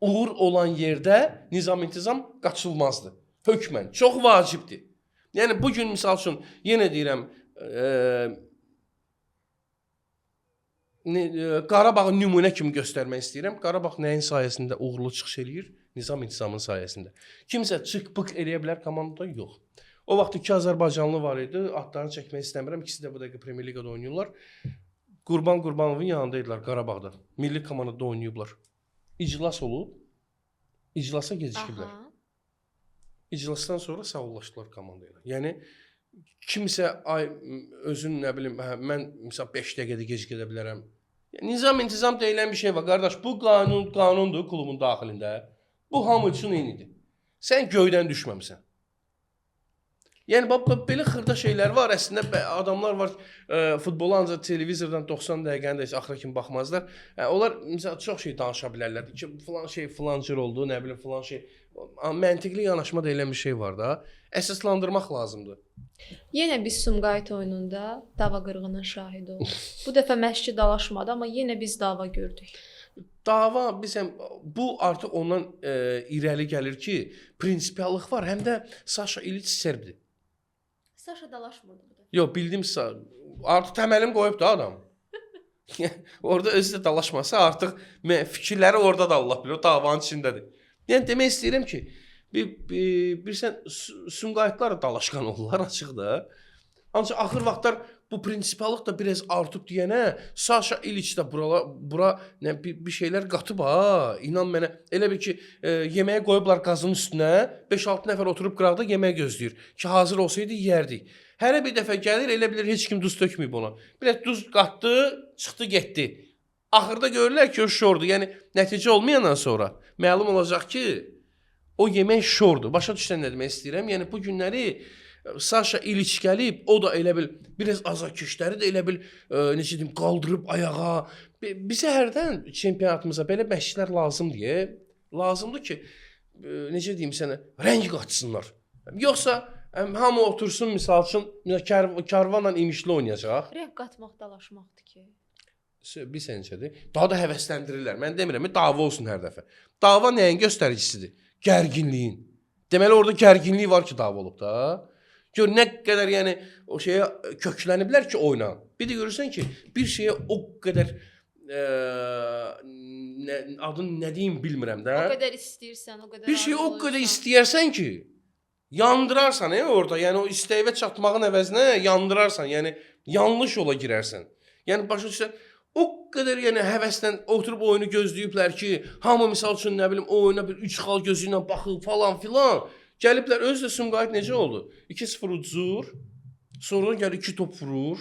uğur olan yerdə nizam intizam qaçılmazdır. Hökmən çox vacibdir. Yəni bu gün misal üçün yenə deyirəm, Qarabağı nümunə kimi göstərmək istəyirəm. Qarabağ nəyin sayəsində uğurlu çıxış eləyir? Nizam intizamın sayəsində. Kimsə çıx-pıq eləyə bilər komandada? Yox. O vaxt iki Azərbaycanlı var idi. Adlarını çəkmək istəmirəm. İkisi də bu dəqiqə Premyer Liqada oynayırlar. Qurban Qurbanovun yanında idilər Qarabağda. Milli komandada oynayıblar. İclas olub. İclasa gecikiblər. Aha. İclasdan sonra sağollaşdılar komanda ilə. Yəni kimsə ay özün nə bilim, hə, mən misal 5 dəqiqədə gec gedə bilərəm. Yəni, nizam intizam deyilən bir şey var qardaş. Bu qanun qanundur klubun daxilində. Bu hamı üçün eynidir. Sən göydən düşməmisən. Yəni bax belə xırda şeylər var. Əslində adamlar var, futbola ancaq televizordan 90 dəqiqəni də heç axıra kimi baxmazlar. Onlar məsəl çox şey danışa bilərlər. Ki filan şey filan cür oldu, nə bilim filan şey. Məntiqli yanaşma deyilən bir şey var da. Əsaslandırmaq lazımdır. Yenə biz Sumqayıt oyununda dava qırğının şahidi olduq. Bu dəfə məşqçi dalaşmadı, amma yenə biz dava gördük. Dava biz həm bu artıq ondan irəli gəlir ki, prinsipiallıq var, həm də Saşa İliç serbdir. Saşa dalaşmırdı bu dəfə. Yox, bildim, artıq təməlim qoyub da adam. Orada özü də dalaşmasa artıq fikirləri orada da Allah bilir, o davanın içindədir. Yəni demək istəyirəm ki, bilirsən Sumqayıtlar da dalaşqan olurlar açıqda. Ancaq axır vaxtlar bu prinsipiallıq da biraz artıb deyənə Saşa İliç də bura nə bir şeylər qatıb ha. İnan mənə elə bil ki, yeməyə qoyublar qazın üstünə, 5-6 nəfər oturub qıraqda yemək gözləyir ki, hazır olsaydı yeyərdik. Hərə bir dəfə gəlir, elə bilir heç kim duz tökməyib ona. Biraz duz qatdı, çıxdı, getdi. Axırda görürlər ki, o şordur. Yəni nəticə olmayandan sonra məlum olacaq ki, O yemək şordur. Başa düşsən nə demək istəyirəm? Yəni bu günləri Saşa İliç gəlib, o da elə bil biraz azarkeşləri də elə bil necə deyim, qaldırıb ayağa. Bizə hərdən çempionatımıza belə məşqçilər lazım deyə. Lazımdır ki, necə deyim sənə, rəng qatsınlar. Yoxsa hamı otursun misal üçün Karvanla İmişli oynayacaq. Rəng qatmaq dalaşmaqdır ki. Bilirsən necədir? Daha da həvəsləndirirlər. Mən demirəm, dava olsun hər dəfə. Dava nəyin göstəricisidir? Gərginliyin. Deməli orada gərginlik var ki, dava olub da. Gör nə qədər yəni o şeyə kökləniblər ki, oyuna. Bir də görürsən ki, bir şeyə o qədər adını nə deyim bilmirəm də. O qədər istəyirsən, o qədər. Bir şeyi o qədər istəyərsən ki, yandırarsan orada. Yəni o istəyivə çatmağın əvəzinə yandırarsan. Yəni yanlış yola girərsən. Yəni başa düşürsən, o qədər yəni həvəslə oturub oyunu gözləyiblər ki, hamı misal üçün nə bilim o oyuna bir 3 xal gözü ilə baxır falan filan. Gəliblər özü də Sumqayıt necə oldu? 2-0 udzur. Sonra gəlir 2 top vurur.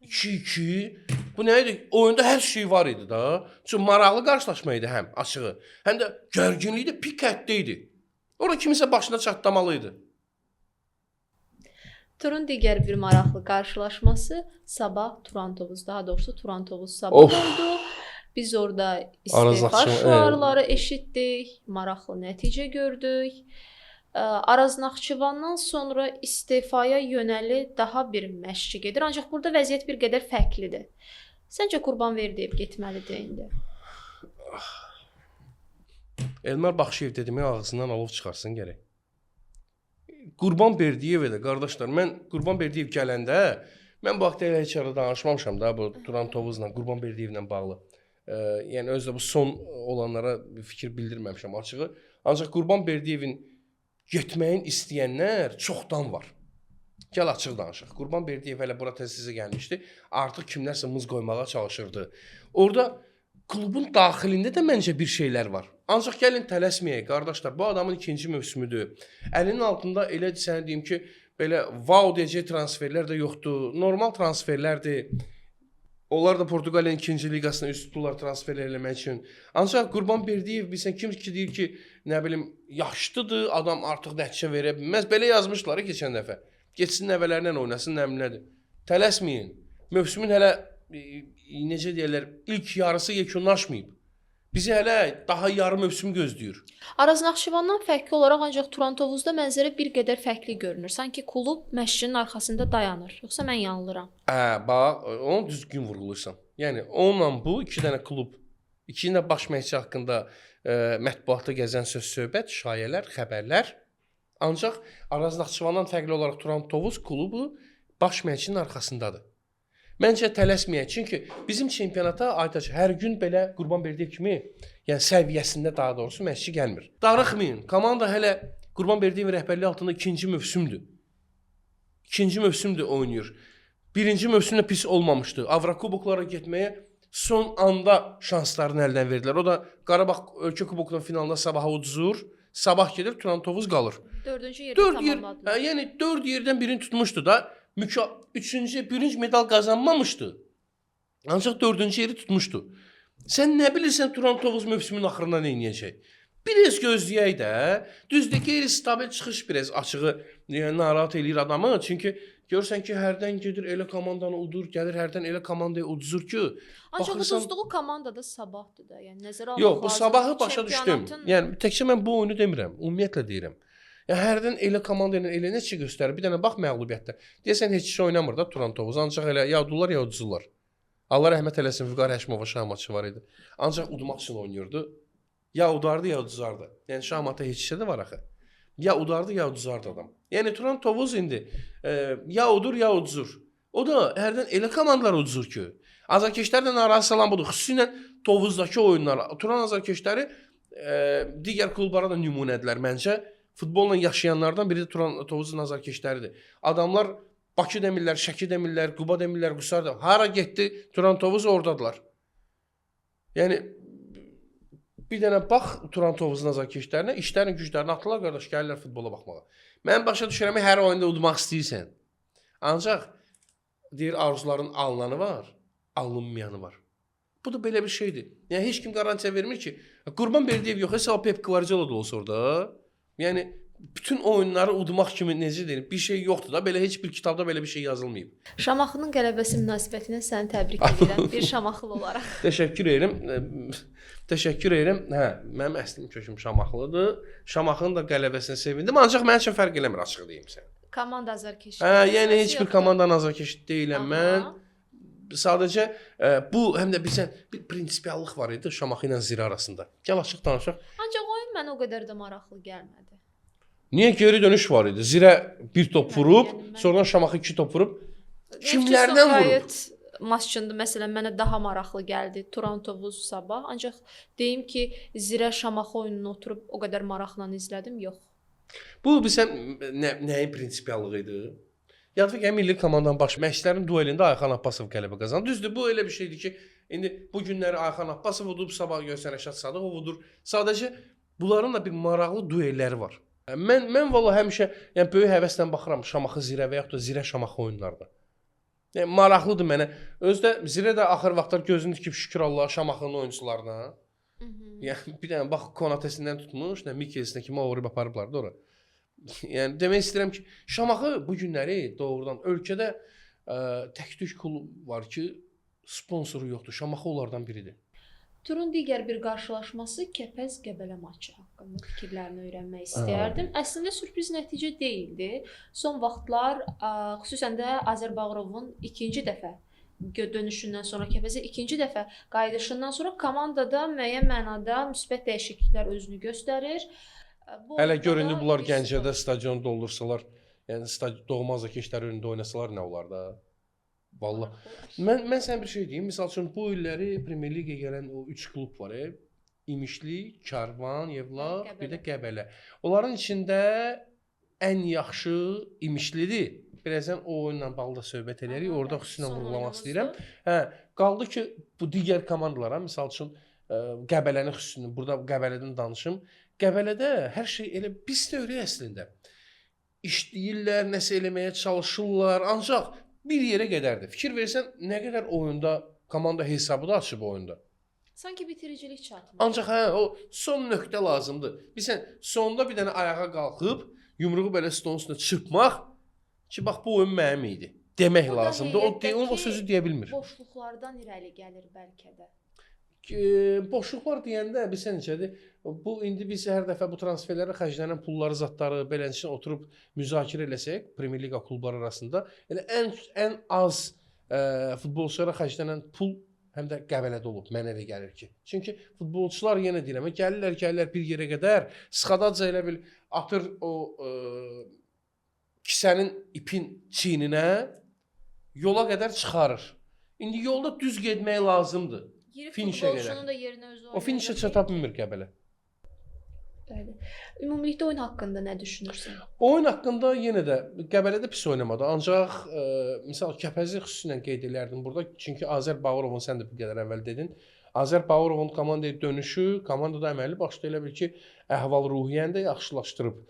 2-2. Bu nə idi? Oyunda hər şey var idi da. Çünki maraqlı qarşılaşma idi həm açığı. Həm də gərginlik də pik həddə idi. Orada kimisə başına çatlamalı idi. Turun digər bir maraqlı qarşılaşması Sabah Turan Tovuz, daha doğrusu Turan Tovuz Sabah oldu. Biz orada istefa şüarları eşitdik, maraqlı nəticə gördük. Araz Naxçıvandan sonra istefaya yönəli daha bir məşqçi gedir. Ancaq burada vəziyyət bir qədər fərqlidir. Səncə Qurban Verdiyev getməlidir indi? Elmar Baxşıyev dedimi ağzından alov çıxarsın gərək. Qurban Berdiyevə də qardaşlar, mən Qurban Berdiyev gələndə mən bu haqda elə heç arada danışmamışam da bu Turan Tovuzla, Qurban Berdiyevlə bağlı. Yəni özü də bu son olanlara fikir bildirməmişəm açığı. Ancaq Qurban Berdiyevin getməyin istəyənlər çoxdan var. Gəl açıq danışaq. Qurban Berdiyev hələ bura tez-tezə gəlmişdi. Artıq kimlərsə mız qoymağa çalışırdı. Orada klubun daxilində də məncə bir şeylər var. Ancaq gəlin tələsməyək qardaşlar. Bu adamın ikinci mövsümüdür. Əlinin altında elə sənə deyim ki, belə vau deyəcək transferlər də yoxdur. Normal transferlərdir. Onlar da Portuqaliyanın ikinci liqasına üst tuturlar transferlər eləmək üçün. Ancaq Qurban Berdiyev bilsən kim ki deyir ki, nə bilim yaşlıdır, adam artıq nəticə verə bilməz. Belə yazmışlar keçən dəfə. Getsin nəvələrlə oynasın, nə bilim nədir. Tələsməyin. Mövsümün hələ necə deyirlər, ilk yarısı yekunlaşmayıb. Bizi hələ daha yarı mövsüm gözləyir. Araz Naxçıvandan fərqli olaraq ancaq Turan Tovuzda mənzərə bir qədər fərqli görünür. Sanki klub məşqçinin arxasında dayanır. Yoxsa mən yanılıram? Bax, onu düzgün vurğulayırsan. Yəni onunla bu iki dənə klub, iki dənə baş məşqçi haqqında mətbuatda gəzən söz-söhbət, şayələr, xəbərlər. Ancaq Araz Naxçıvandan fərqli olaraq Turan Tovuz klubu baş məşqçinin arxasındadır. Məncə tələsməyək. Çünki bizim çempionata Aytaç hər gün belə Qurban Berdiyev kimi, yəni səviyyəsində daha doğrusu məşqçi gəlmir. Darıxmayın. Komanda hələ Qurban Berdiyevin rəhbərliyi altında ikinci mövsümdür. İkinci mövsümdür oynayır. Birinci mövsümdə pis olmamışdı. Avrokuboklara getməyə son anda şanslarını əldən verdilər. O da Qarabağ ölkə kubokunun finalında Sabaha uduzur. Sabah gedir, Turan Tovuz qalır. Dördüncü yerdə tamamladılar. Yəni 4 yerdən birini tutmuşdu da. Üçüncü, birinci medal qazanmamışdı. Ancaq dördüncü yeri tutmuşdu. Sən nə bilirsən Turan Tovuz mövsümün axırında nə eləyəcək? Biraz gözləyək də. Düzdür, qeyri-stabil çıxış biraz açığı yəni, narahat eləyir adamı. Çünki görürsən ki, hərdən gedir elə komandanı udur, gəlir hərdən elə komandaya uduzur ki. Ancaq uduzduğu komanda da Sabahdır da. Yəni nəzərə almaq Yox, bu Sabahı başa düşdüm. Yəni təkcə mən bu oyunu demirəm, ümumiyyətlə deyirəm. Yəni hərdən elə komanda ilə elə nəticə göstərir. Bir dənə bax məğlubiyyətdə. Deyəsən heç şey oynamır da Turan Tovuz. Ancaq elə ya udurlar, ya uduzurlar. Allah rəhmət eləsin, Vüqar Həşimova şahmatçı var idi. Ancaq udmaq üçün oynayırdı. Ya udardı, ya uduzardı. Yəni şahmatda heç şey də var axı. Ya udardı, ya uduzardı adam. Yəni Turan Tovuz indi ya udur, ya uduzur. O da hərdən elə komandalar uduzur ki, azarkeşlər də narazı salan budur. Xüsusilə Tovuzdakı oyunlar. Turan azarkeşləri digər klublara da nümunədirlər məncə. Futbolla yaşayanlardan biri də Turan Tovuzun azarkeşləridir. Adamlar Bakı demirlər, Şəki demirlər, Quba demirlər, Qusar demirlər. Hara getdi Turan Tovuz oradadılar. Yəni bir dənə bax Turan Tovuzun azarkeşlərinə, işlərin güclərini atırlar qardaş, gəlirlər futbola baxmağa. Mən başa düşürəm, hər oyunda udmaq istəyirsən. Ancaq deyir arzuların alınanı var, alınmayanı var. Bu da belə bir şeydir. Yəni heç kim qarantiya vermir ki, Qurban Berdiyev yox, hesab Pep Guardiola da olsa orada. Yəni bütün oyunları udmaq kimi necə deyim, bir şey yoxdur da, belə heç bir kitabda belə bir şey yazılmayıb. Şamaxının qələbəsi münasibətilə səni təbrik edirəm bir Şamaxılı olaraq. Təşəkkür edirəm. Təşəkkür edirəm. Hə, mənim əslim köküm Şamaxılıdır. Şamaxının da qələbəsinə sevindim, ancaq mənim üçün fərq eləmir, açıq deyim sənə. Komanda azarkeşi. Hə, yəni heç bir komandanın azarkeşi deyiləm mən. Sadəcə bu həm də bilirsən bir prinsipiallıq var idi Şamaxı ilə Zirə arasında. Gəl açıq danışaq. Ancaq oyun mənə o qədər də maraqlı gəlmədi. Niyə geri dönüş var idi? Zirə bir top vurub, Yəni mən- sonradan Şamaxı 2 top vurub. Kimlərdən vurub? Maçında məsələn mənə daha maraqlı gəldi Turan Tovuz Sabah. Ancaq deyim ki, Zirə Şamaxı oyununu oturub o qədər maraqla izlədim, yox. Bu bilirsən nəyin prinsipiallığı idi? Yadına gəlir milli komandanın baş məşqçilərin duelində Ayxan Abbasov qələbə qazandı. Düzdür, bu elə bir şeydir ki, indi bu günləri Ayxan Abbasov udub, sabah görsən Rəşad Sadıqov udur. Sadəcə bunların da bir maraqlı duelləri var. Mən vallah həmişə yəni böyük həvəslə baxıram Şamaxı Zirə və yaxud da Zirə Şamaxı oyunlarına. Yəni maraqlıdır mənə. Özü də Zirə də axır vaxtlar gözünü tikib şükür Allaha Şamaxının oyunçularına. Yəni bir dənə bax Konatesindən tutmuş, nə Mikkelsinə kimi ovurub aparıblar da ora. Yəni demək istəyirəm ki, Şamaxı bu günləri doğrudan ölkədə tək-tük klub var ki, sponsoru yoxdur. Şamaxı onlardan biridir. Turun digər bir qarşılaşması Kəpəz Qəbələ maçı haqqında fikirlərini öyrənmək istəyərdim. Əslində sürpriz nəticə deyildi. Son vaxtlar, xüsusən də Azər Bağırovun ikinci dəfə dönüşündən sonra Kəpəzə ikinci dəfə qayıdışından sonra komandada müəyyən mənada müsbət dəyişikliklər özünü göstərir. Bu Hələ gör indi bunlar Gəncədə stadion doldursalar, yəni doğma azarkeşləri önündə oynasalar nə olar da? Vallah. Mən sənə bir şey deyim. Məsəl üçün bu illəri Premyer Liqaya gələn o 3 klub var, İmişli, Karvan, Yevlax, bir də Qəbələ. Onların içində ən yaxşı İmişlidir. Birazdan o oyunla bağlı da söhbət eləyərik. Orada xüsusilə vurğulamaq istəyirəm. Hə, qaldı ki, bu digər komandalara, məsəl üçün Qəbələni xüsusilə burada Qəbələdən danışım. Qəbələdə hər şey elə pis deyil əslində. İşləyirlər, nəsə eləməyə çalışırlar, ancaq bir yerə qədərdir. Fikir versən, nə qədər oyunda komanda hesabı da açıb oyunda. Sanki bitiricilik çatmır. Ancaq hə, o son nöqtə lazımdır. Bilirsən, sonda bir dənə ayağa qalxıb, yumruğu belə stolun üstünə çırpmaq ki, bax bu oyun mənim idi demək lazımdır. O sözü deyə bilmir. Boşluqlardan irəli gəlir bəlkə də. Boşluqlar deyəndə bilirsən necədir? Bu indi biz hər dəfə bu transferlərə xərclənən pulları, zətləri beləncə oturub müzakirə eləsək Premyer Liqa klubları arasında elə ən az futbolçulara xərclənən pul həm də Qəbələdə olub, mənə elə gəlir ki. Çünki futbolçular yenə deyirəm, gəlirlər bir yerə qədər, Sxadadca elə bil atır o kisənin ipin çiyninə, yola qədər çıxarır. İndi yolda düz getmək lazımdır. Finişə qədər. Da yerinə özü o finişə çata bilmir Qəbələ. Bəli. Ümumilikdə oyun haqqında nə düşünürsən? Oyun haqqında yenə də Qəbələdə pis oynamadı. Ancaq misal Kəpəzi xüsusilə qeyd edərdim burada. Çünki Azər Bağırovun sən də bir qədər əvvəl dedin. Azər Bağırovun komandaya dönüşü komandada əməlli başlı elə bil ki, əhval-ruhiyyəni də yaxşılaşdırıb.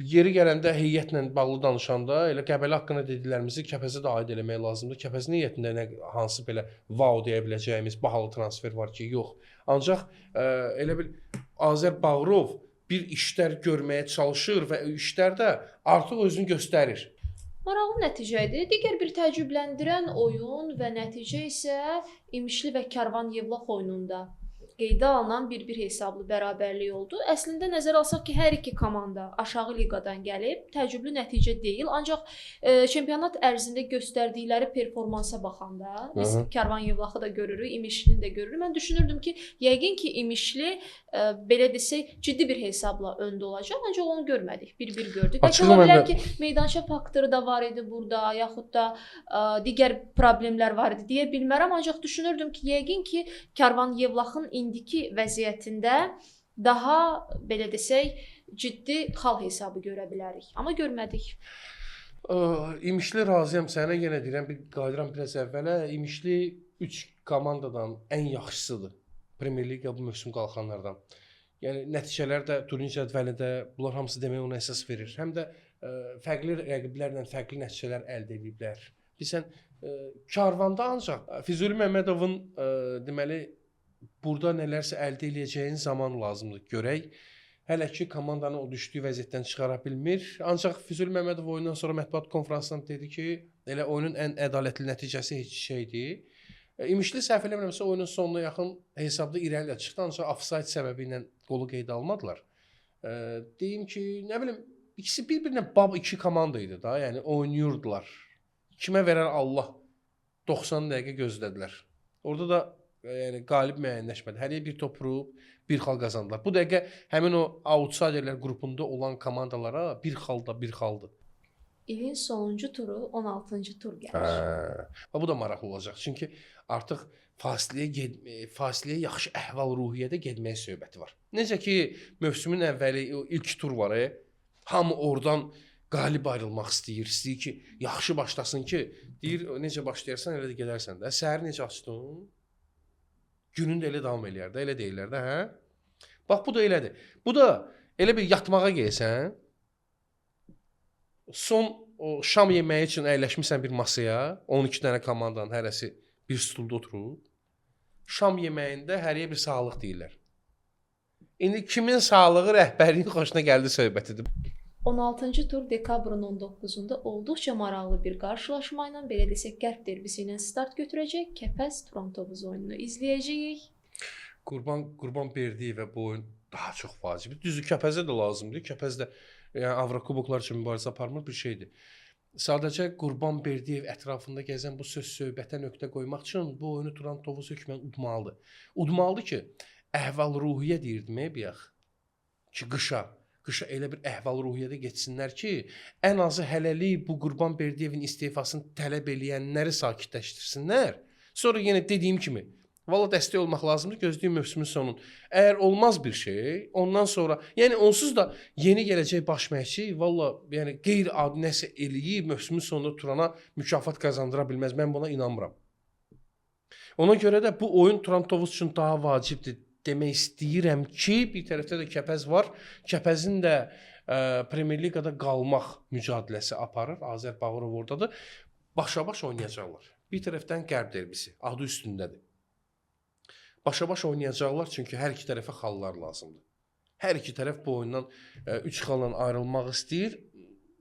Yeri gələndə heyətlə bağlı danışanda elə Qəbələ haqqında dediklərimizi Kəpəzə də aid eləmək lazımdır. Kəpəzin heyətində nə hansı belə vau deyə biləcəyimiz bahalı transfer var ki, yox. Ancaq elə bil Azər Bağırov bir işlər görməyə çalışır və işlərdə artıq özünü göstərir. Maraqlı nəticə idi. Digər bir təəccübləndirən oyun və nəticə isə İmişli və Karvan Yevlax oyununda qeydə alınan 1-1 hesablı bərabərlik oldu. Əslində nəzərə alsaq ki, hər iki komanda aşağı liqadan gəlib, təəccüblü nəticə deyil. Ancaq çempionat ərzində göstərdikləri performansa baxanda biz Karvan Yevlaxı da görürük, İmişlini də görürük. Mən düşünürdüm ki, yəqin ki, İmişli belə desək ciddi bir hesabla öndə olacaq, ancaq onu görmədik. 1-1 gördük. Bəlkə ola bilər ki, meydança faktoru da var idi burada, yaxud da digər problemlər var idi deyə bilmərəm. Ancaq düşünürdüm ki, yəqin ki, Karvan Yevlaxın indiki vəziyyətində daha, belə desək, ciddi xal hesabı görə bilərik. Amma görmədik. İmişli razıyam sənə, yenə deyirəm, bir qayıdıram biraz əvvələ. İmişli 3 komandadan ən yaxşısıdır. Premyer Liqa bu mövsüm qalxanlardan. Yəni nəticələr də, turnir cədvəlində bunlar hamısı demək ona əsas verir. Həm də fərqli rəqiblərlə fərqli nəticələr əldə ediblər. Bilirsən, Karvanda ancaq Füzuli Məmmədovun deməli burada nələrsə əldə eləyəcəyin zaman lazımdır görək. Hələ ki komandanı o düşdüyü vəziyyətdən çıxara bilmir. Ancaq Füzuli Məmmədov oyundan sonra mətbuat konfransında dedi ki, elə oyunun ən ədalətli nəticəsi heç şeydir. İmişli səhv eləmirəmsə oyunun sonuna yaxın hesabda irəli də çıxdı, ancaq ofsayd səbəbi ilə qolu qeydə almadılar. Deyim ki, nə bilim, ikisi bir-birinə bab iki komanda idi da, yəni oynayırdılar. Kimə verər Allah 90 dəqiqə gözlədilər. Orada da yəni qalib müəyyənləşmədi. Həriyə bir top vurub, bir xal qazandılar. Bu dəqiqə həmin o outsiderlər qrupunda olan komandalara bir xal da bir xaldır. İlin sonuncu turu 16-cı tur gəlir. Hə. Və bu da maraqlı olacaq. Çünki artıq fasiləyə yaxşı əhval-ruhiyyədə getməyə söhbəti var. Necə ki, mövsümün əvvəli o ilk tur var, hamı oradan qalib ayrılmaq istəyir, istəyir ki, yaxşı başlasın ki, deyir necə başlayarsan elə də gedərsən də. Səhər necə açdın? Günün də elə davam eləyər də, elə deyirlər də, hə? Bax bu da elədir. Bu da elə bir yatmağa gəlsən, son o şam yeməyi üçün əyləşmisən bir masaya, 12 dənə komandanın hərəsi bir stulda oturub. Şam yeməyində həriyə bir sağlıq deyirlər. İndi kimin sağlığı rəhbərliyin xoşuna gəldi söhbətidir. 16-cı tur dekabrın 19-unda olduqca maraqlı bir qarşılaşma ilə, belə desək, Qərb derbisi ilə start götürəcək. Kəpəz Turan Tovuz oyununu izləyəcəyik. Qurban Berdiyevə bu oyun daha çox vacibdir. Düzdür, Kəpəzə də lazımdır. Kəpəz də yəni Avrokuboklar üçün mübarizə aparmır bir şeydir. Sadəcə Qurban Berdiyev ətrafında gəzən bu söz söhbətə nöqtə qoymaq üçün bu oyunu Turan Tovuz hökmən udmalıdır. Udmalıdır ki, əhval-ruhiyyə deyirdim bayaq ki, qışa elə bir əhval-ruhiyyədə getsinlər ki, ən azı hələlik bu Qurban Berdiyevin istefasını tələb eləyənləri sakitləşdirsinlər. Sonra yenə dediyim kimi, valla dəstək olmaq lazımdır, gözləyim mövsümün sonun. Əgər olmaz bir şey, ondan sonra, yəni onsuz da yeni gələcək baş məşqçi, valla yəni qeyri-adi nəsə eləyib mövsümün sonunda Turana mükafat qazandıra bilməz. Mən buna inanmıram. Ona görə də bu oyun Turan Tovuz üçün daha vacibdir demək istəyirəm ki, bir tərəfdə də Kəpəz var. Kəpəzin də Premier Liqada qalmaq mücadiləsi aparır. Azər Bağırov oradadır. Başa-baş oynayacaqlar. Bir tərəfdən Qərb derbisi adı üstündədir. Başa-baş oynayacaqlar çünki hər iki tərəfə xallar lazımdır. Hər iki tərəf bu oyundan 3 xalla ayrılmaq istəyir.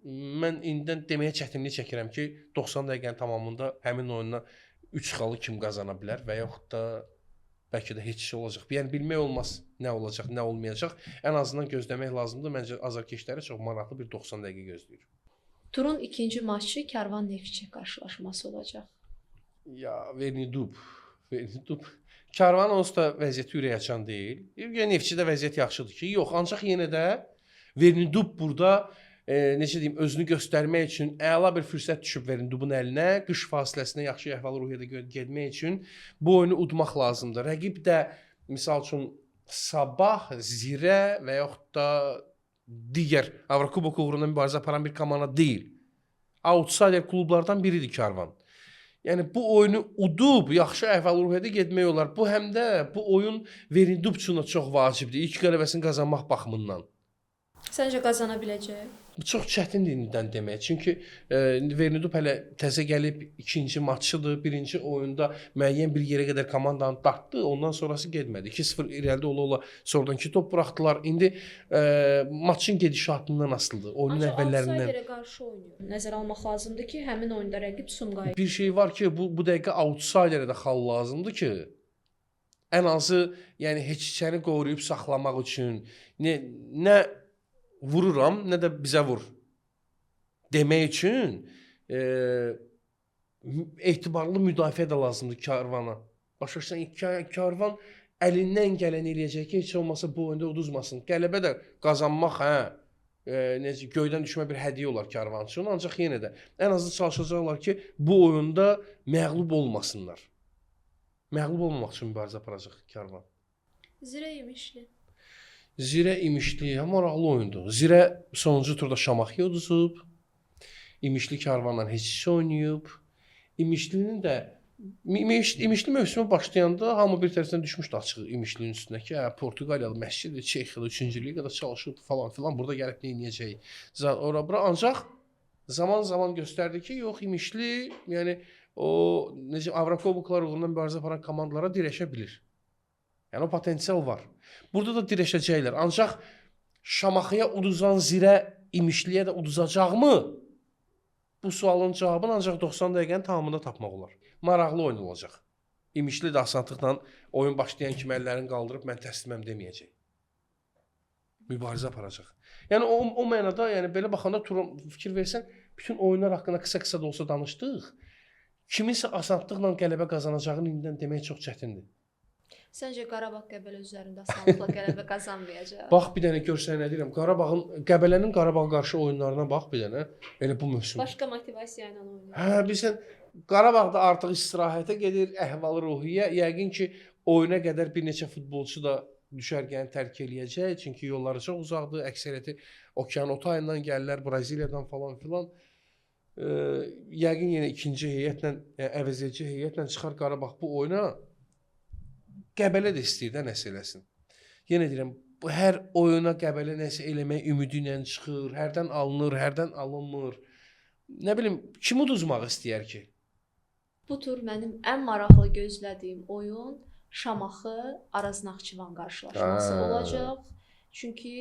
Mən indidən deməyə çətinlik çəkirəm ki, 90 dəqiqənin tamamında həmin oyundan 3 xalı kim qazana bilər və yaxud da bəlkə də heç şey olacaq. Yəni bilmək olmaz nə olacaq, nə olmayacaq. Ən azından gözləmək lazımdır. Məncə azarkeşləri çox maraqlı bir 90 dəqiqə gözləyir. Turun ikinci maçı Karvan Neftçi qarşılaşması olacaq. Ya Vernidub, Vernidub. Karvan onsuz da vəziyyəti ürək açan deyil. Yəni Neftçidə vəziyyət yaxşıdır ki, yox, ancaq yenə də Vernidub burada necə deyim, özünü göstərmək üçün əla bir fürsət düşüb Vernidubun əlinə. Qış fasiləsinə yaxşı əhval-ruhiyyədə getmək üçün bu oyunu udmaq lazımdır. Rəqib də misal üçün Sabah, Zirə və yaxud da digər Avrokubok uğrunda mübarizə aparan bir komanda deyil. Outsider klublardan biridir Karvan. Yəni bu oyunu udub yaxşı əhval-ruhiyyədə getmək olar. Bu həm də bu oyun Vernidub üçün də çox vacibdir. İlk qələbəsini qazanmaq baxımından. Səncə qazana biləcək? Bu çox çətindir indidən demək. Çünki Vernidub hələ təzə gəlib ikinci maçıdır. Birinci oyunda müəyyən bir yerə qədər komandanı dartdı. Ondan sonrası getmədi. 2-0 irəlidə ola-ola sonradan 2 top buraxdılar. İndi maçın gedişatından asılıdır. Oyunun əvvəllərindən. Outsiderə qarşı oynayır. Nəzərə almaq lazımdır ki, həmin oyunda rəqib Sumqayıt. Bir şey var ki, bu dəqiqə outsiderə də xal lazımdır ki, ən azı yəni heç içəni qoruyub saxlamaq üçün nə vururam, nə də bizə vur demək üçün etibarlı müdafiə də lazımdır Karvana. Başa düşürsən, Karvan əlindən gələni eləyəcək ki, heç olmasa bu oyunda uduzmasın. Qələbə də qazanmaq, hə, necə göydən düşmə bir hədiyyə olar Karvan üçün, ancaq yenə də ən azı çalışacaqlar ki, bu oyunda məğlub olmasınlar. Məğlub olmamaq üçün mübarizə aparacaq Karvan. Zirə İmişli. Zirə İmişli, maraqlı oyundur. Zirə sonuncu turda Şamaxıya uduzub, İmişli Karvanla heç heç oynayıb. İmişlinin də İmişli mövsümü başlayanda hamı bir tərəfdən düşmüşdü açıq İmişlinin üstünə ki, hə, Portuqaliyalı məşqçidir, Çexiyada 3-cü liqada çalışırdı falan filan, burada gəlib nə eləyəcək, ora bura. Ancaq zaman-zaman göstərdi ki, yox, İmişli, yəni o necə Avrokuboklar uğrunda mübarizə aparan komandalara dirəşə bilir. Yəni o potensial var. Burada da dirəşəcəklər. Ancaq Şamaxıya uduzan Zirə İmişliyə də uduzacaqmı? Bu sualın cavabını ancaq 90 dəqiqənin tamamında tapmaq olar. Maraqlı oyun olacaq. İmişli də asanlıqla oyun başlayan kimi əllərini qaldırıb mən təsliməm deməyəcək. Mübarizə aparacaq. Yəni o mənada, yəni belə baxanda Turan, fikir versən, bütün oyunlar haqqında qısa-qısa da olsa danışdıq. Kiminsə asanlıqla qələbə qazanacağını indidən demək çox çətindir. Səncə Qarabağ Qəbələ üzərində asanlıqla qələbə qazanmayacaq? Bax bir dənə görsən nə deyirəm, Qarabağın Qəbələnin Qarabağa qarşı oyunlarına bax bir dənə. Elə bu mövsüm. Başqa motivasiya ilə oynayır. Hə, bilirsən, Qarabağda artıq istirahətə gedir, əhval-ruhiyyə. Yəqin ki, oyuna qədər bir neçə futbolçu da düşərgəni tərk eləyəcək, çünki yolları çox uzaqdır, əksəriyyəti okean o tayından gəlirlər, Braziliyadan falan filan. Yəqin yenə ikinci heyətlə, yəni əvəzedici heyətlə çıxar Qarabağ bu oyuna. Qəbələ də istəyir də nəsə eləsin. Yenə deyirəm, bu hər oyuna Qəbələ nəsə eləmək ümidi ilə çıxır, hərdən alınır, hərdən alınmır. Nə bilim, kim uduzmaq istəyər ki? Bu tur mənim ən maraqlı gözlədiyim oyun Şamaxı Araz Naxçıvan qarşılaşması olacaq. Çünki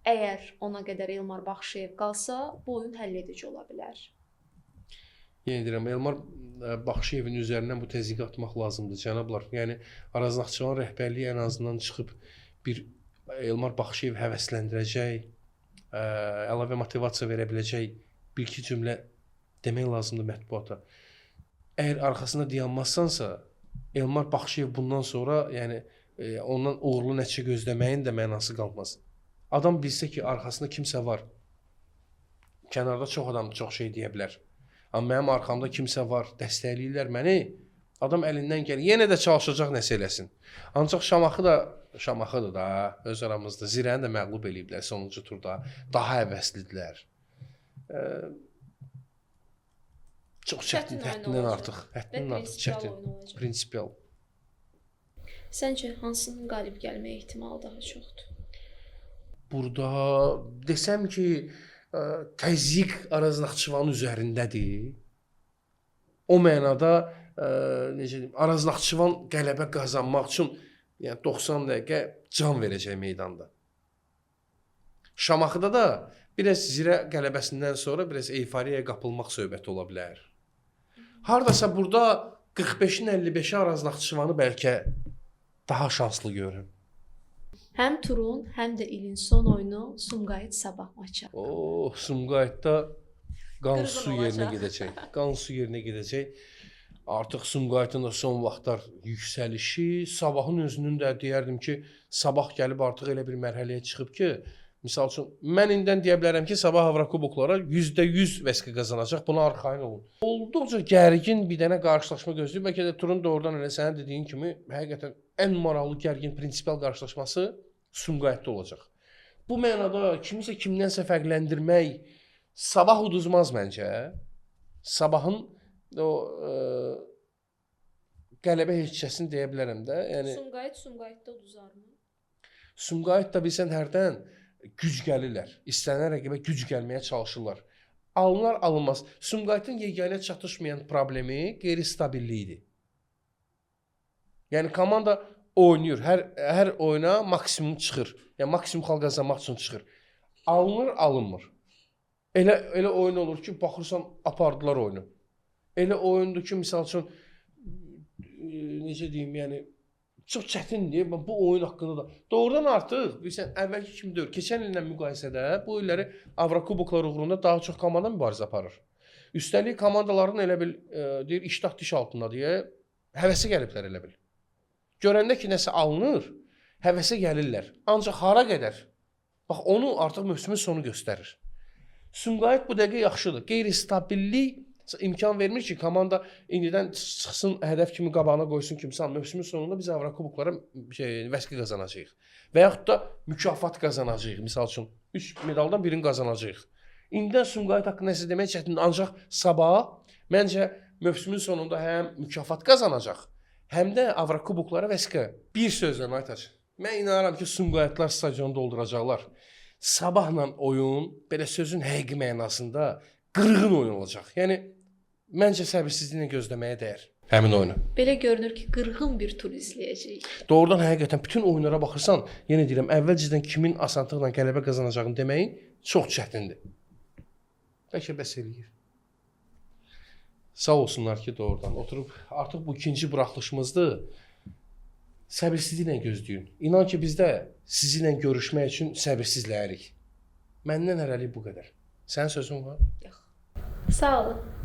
əgər ona qədər Elmar Baxşıyev qalsa, bu oyun həlledici ola bilər. Yenə deyirəm, Elmar Baxşıyevin üzərindən bu təzyiqi atmaq lazımdır, cənablar. Yəni Araz Naxçıvan rəhbərliyi ən azından çıxıb bir Elmar Baxşıyev həvəsləndirəcək, əlavə motivasiya verə biləcək bir-iki cümlə demək lazımdır mətbuata. Əgər arxasında dayanmazsansa, Elmar Baxşıyev bundan sonra, yəni ondan uğurlu nəticə gözləməyin də mənası qalmaz. Adam bilsə ki, arxasında kimsə var. Kənarda çox adam çox şey deyə bilər. Amma mənim arxamda kimsə var, dəstəkləyirlər məni. Adam əlindən gəlir, yenə də çalışacaq nəsə eləsin. Ancaq Şamaxı da Şamaxıdır da, öz aramızda Zirəni də məğlub eləyiblər sonuncu turda. Daha həvəslidirlər. Çox çətin, həddindən artıq, həddindən artıq çətin. Prinsipial. Səncə hansının qalib gəlməyə ehtimalı daha çoxdur? Burada desəm ki, təzyiq Araz Naxçıvanın üzərindədir. O mənada necə deyim, Araz Naxçıvan qələbə qazanmaq üçün yəni 90 dəqiqə can verəcək meydanda. Şamaxıda da biraz Zirə qələbəsindən sonra biraz eyfariyaya qapılmaq söhbəti ola bilər. Hardasa burada 45-in 55-i Araz Naxçıvanı bəlkə daha şanslı görürəm. Həm turun, həm də ilin son oyunu Sumqayıt Sabah maçı. Oh, Sumqayıtda qan su yerinə gedəcək. Qan su yerinə gedəcək. Artıq Sumqayıtın da son vaxtlar yüksəlişi, Sabahın özünün də deyərdim ki, Sabah gəlib artıq elə bir mərhələyə çıxıb ki, misal üçün, mən indidən deyə bilərəm ki, Sabah Avrokuboklara %100 vəsiqə qazanacaq, buna arxayın olun. Olduqca gərgin bir dənə qarşılaşma gözləyir. Bəlkə də turun doğrudan elə sənin dediyin kimi, həqiqətən ən maraqlı, gərgin, prinsipial qarşılaşması Sumqayıtda olacaq. Bu mənada kimisə kimdənsə fərqləndirmək Sabah uduzmaz məncə. Sabahın o qələbə hissəsini deyə bilərəm də. Yəni Sumqayıt Sumqayıtda uduzarmı? Sumqayıt da bilsən hərdən güc gəlirlər. İstənilən rəqibə güc gəlməyə çalışırlar. Alınar, alınmaz. Sumqayıtın yeganə çatışmayan problemi qeyri-stabilliyidir. Yəni komanda oynayır. Hər oyuna maksimum çıxır. Yəni maksimum xal qazanmaq üçün çıxır. Alınır, alınmır. Elə oyun olur ki, baxırsan apardılar oyunu. Elə oyundur ki, misal üçün necə deyim, yəni çox çətindir bu oyun haqqında da. Doğrudan artıq bilirsən əvvəlki kimi deyil. Keçən illə müqayisədə bu illəri Avrokuboklar uğrunda daha çox komanda mübarizə aparır. Üstəlik komandaların elə bil deyir iştah diş altında deyə həvəsə gəliblər elə bil. Görəndə ki, nəsə alınır, həvəsə gəlirlər. Ancaq hara qədər? Bax onu artıq mövsümün sonu göstərir. Sumqayıt bu dəqiqə yaxşıdır. Qeyri-stabillik imkan vermir ki, komanda indidən çıxsın, hədəf kimi qabağına qoysun ki, misal mövsümün sonunda biz Avrokuboklara vəsiqə qazanacağıq. Və yaxud da mükafat qazanacağıq. Misal üçün 3 medaldan birini qazanacağıq. İndidən Sumqayıt haqqında nəsə demək çətindir. Ancaq Sabah məncə mövsümün sonunda həm mükafat qazanacaq, həm də Avrokuboklara vəsiqə. Bir sözlə Aytaç, mən inanıram ki, Sumqayıtlar stadionu dolduracaqlar. Sabahla oyun belə sözün həqiqi mənasında qırğın oyun olacaq. Yəni məncə səbirsizliklə gözləməyə dəyər. Həmin oyunu. Belə görünür ki, qırğın bir tur izləyəcəyik. Doğrudan həqiqətən bütün oyunlara baxırsan, yenə deyirəm, əvvəlcədən kimin asanlıqla qələbə qazanacağını deməyin çox çətindir. Bəlkə bəs eləyir. Sağ olsunlar ki, doğrudan oturub artıq bu ikinci buraxılışımızdır. Səbirsizliklə gözləyin. İnan ki, biz də sizinlə görüşmək üçün səbirsizləyirik. Məndən hələlik bu qədər. Sənin sözün var? Yox. Sağ olun.